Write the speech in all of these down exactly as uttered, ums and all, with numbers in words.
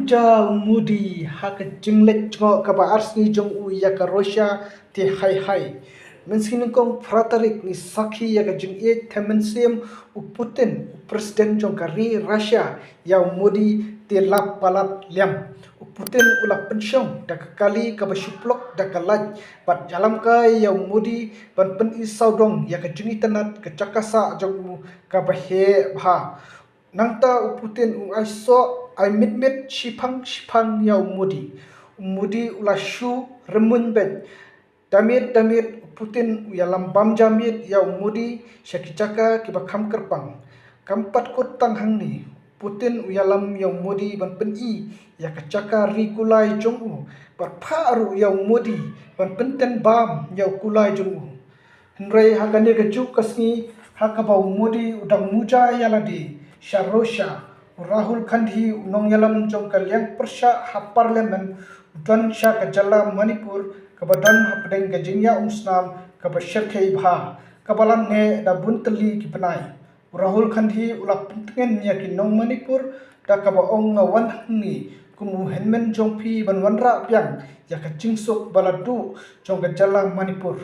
Jia u Modi ha ka jingleit jngoh kaba ar sngi jong u ïa ka Russia te hai hai. Mynsngi nyngkong phra tarik ngi sakhi ïa ka jingïeit te mynsiem u Putin, u president jong ka ri Russia, ïa u Modi te lap palat liam. U Putin u la pynshong da ka kali kaba shu plok da ka light bad ïalam kai ïa u Modi ban pyni sawdong ïa ka jingitynnad ka jaka sah jong u kaba heh bha. Nangta u Putin u ai soh ai mitmit shiphang shiphang ïa u Modi. U Modi u la shu rymmuiñ beit. Da miet da miet u Putin u ïalam bam ja miet ïa u Modi sha ki jaka kiba kham kyrpang. Kam pat kut tang hangne, Putin u ïalam ïa u Modi ban pyni ïa ka jaka ri kulai jong u bad phah ruh ïa u Modi ban pynten bam ïa u kulai jong u. Hynrei ha kane kajuh ka sngi ha kaba u Modi u dang muja ïa lade sha Russia, u Rahul Gandhi u nongïalam jong ka liang pyrshah ha Parliament u don sha ka jylla Manipur kaba don hapdeng ka jingïaumsnam kaba shyrkhei bha kaba la neh da bun tylli ki bnai. U Rahul Gandhi u la pyntngen ïa ki nong Manipur da kaba ong, nga wan hangne kum u hynmen jong phi ban wanrah biang ïa ka jingsuk ba la duh jong ka jylla Manipur.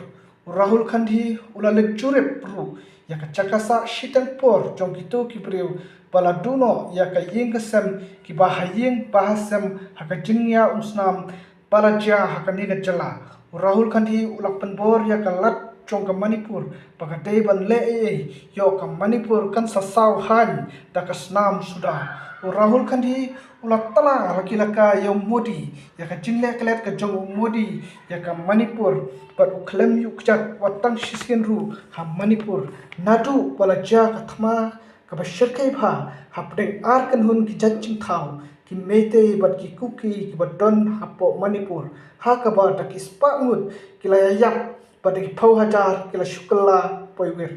U Rahul Gandhi u la leit jurip ruh ïa ka jaka sah shiteng por jong kito ki briew ba la duh noh ïa ka ïing ka sem kiba ha ïing ba ha sem ha ka jingïaumsnam ba la jia ha kane ka jylla. U Rahul Gandhi u la pynbor ïa ka lad jong ka Manipur ba ka dei ban leh ei ei ïoh ka Manipur kan sa saw haiñ da ka snam suda. U Rahul Gandhi u la tla la ki la ka ïa u Modi ïa ka jingleh klet ka jong u Modi ïa ka Manipur bad u khlem ïuh kjat wat tang shisien ruh ha Manipur naduh ba la jia ka thma kaba shyrkhei bha hapdeng ar kynhun ki jait jingthaw, ki Meitei bad ki Kuki kiba don hapoh Manipur, ha kaba da ki spah ngut ki la ïaïap bad da ki phew hajar ki la shu kylla poiwir.